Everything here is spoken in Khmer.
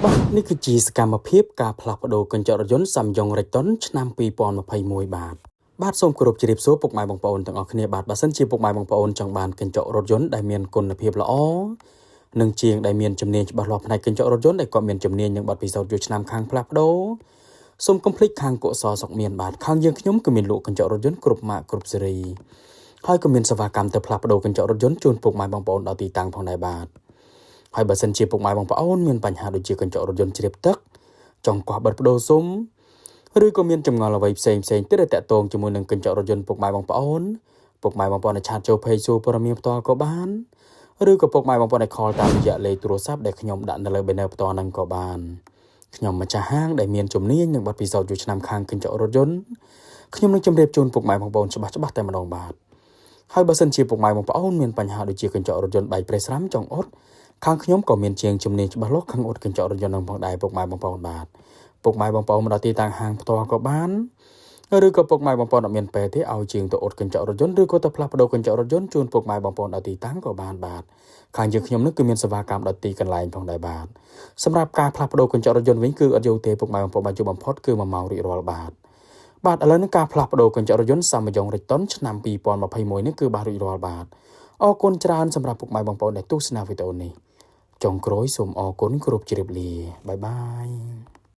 បាទនេះគឺជាសកម្មភាពការផ្លាស់ប្ដូរកញ្ចក់រថយន្ត SsangYong Rexton ឆ្នាំ2021បាទបាទសូមគោរពជម្រាបសួរពុកម៉ែបងប្អូនទាំងអស់គ្នាបាទបើសិនជាពុកម៉ែបងប្អូនចង់បានកញ្ចក់រថយន្តដែលមានគុណភាពល្អនិងជាងដែលមានជំនាញច្បាស់លាស់ផ្នែកកញ្ចក់រថយន្តដែលគាត់មានជំនាញនិងបទពិសោធន៍យូរឆ្នាំខាងផ្លាស់ប្ដូរសូមកុំភ្លេចខាងកុសលសុកមានបាទខាងយើងខ្ញុំគឺមានលក់កញ្ចក់រថយន្តគ្រប់ម៉ាកគ្រប់ស៊េរីហើយក៏មានសេវាកម្មទៅផ្លាស់ប្ដូរកញ្ចក់រថយន្តជូនពុកម៉ែបងប្អូនដល់ទីតាំងផងដែរបាទហើយបើសិនជាពុកម៉ែបងប្អូនមានបញ្ហាដូចជាកញ្ចក់រថយន្តជ្រាបទឹកចង់កោះបិទប្ដូរស៊ុមឬក៏មានចម្ងល់អ្វីផ្សេងផ្សេងទៀតដែលតាក់ទងជាមួយនឹងកញ្ចក់រថយន្តពុកម៉ែបងប្អូនពុកម៉ែបងប្អូនអាច chat ចូល page សួរព័ត៌មានផ្ទាល់ក៏បានឬក៏ពុកម៉ែបងប្អូនអាច call តាមរយៈលេខទូរស័ព្ទដែលខ្ញុំដាក់នៅលើ banner ផ្ទាល់ហ្នឹងក៏បានខ្ញុំម្ចាស់ហាងដែលមានជំនាញនិងបទពិសោធន៍យូរឆ្នាំខាងកញ្ចក់រថយន្តខ្ញុំនឹងជម្រាបជូនពុកម៉ែបងប្អូនច្បាស់ច្បាស់តែម្ដងបាទហើយបើសិនជាពុកម៉ែបងប្អូនមានបញ្ហាដូចជាកញ្ចក់រថយន្តបែកប្រេះស្រាំចង់អ៊ុតខាងខ្ញុំក៏មានជាងជំនាញច្បាស់លាស់ខាងអ៊ុតកញ្ចក់រថយន្តនឹងផងដែរពុកម៉ែបងប្អូនបាទពុកម៉ែបងប្អូនមកដល់ទីតាំងហាងផ្ទាល់ក៏បានឬក៏ពុកម៉ែបងប្អូនអត់មានពេលទេឲ្យជាងទៅអ៊ុតកញ្ចក់រថយន្តឬក៏ទៅផ្លាស់ប្ដូរកញ្ចក់រថយន្តជូនពុកម៉ែបងប្អូនដល់ទីតាំងក៏បានបាទខាងយើងខ្ញុំនឹងគឺមានសេវាកម្មដល់ទីកន្លែងផងដែរបាទសម្រាប់ការផ្លាស់ប្ដូរកញ្ចក់រថយន្តវិញគឺអត់យូរទេពុកម៉ែបងប្អូនបានជួបបំផុតគឺ1ម៉ោងរួចរាល់បាទបាទឥឡូវនេះការផ្លាស់ប្ដូរកញ្ចក់រថយន្ត SsangYong Rexton ឆ្នាំ2021នេះគឺបានរួចរាល់បាទអរគុណច្រើនសម្រាប់ពុកម៉ែបងប្អូនដែលទស្សនាវីដេអូនេះចុងក្រោយសូមអរគុណគ្រប់ជម្រាបលា bye bye.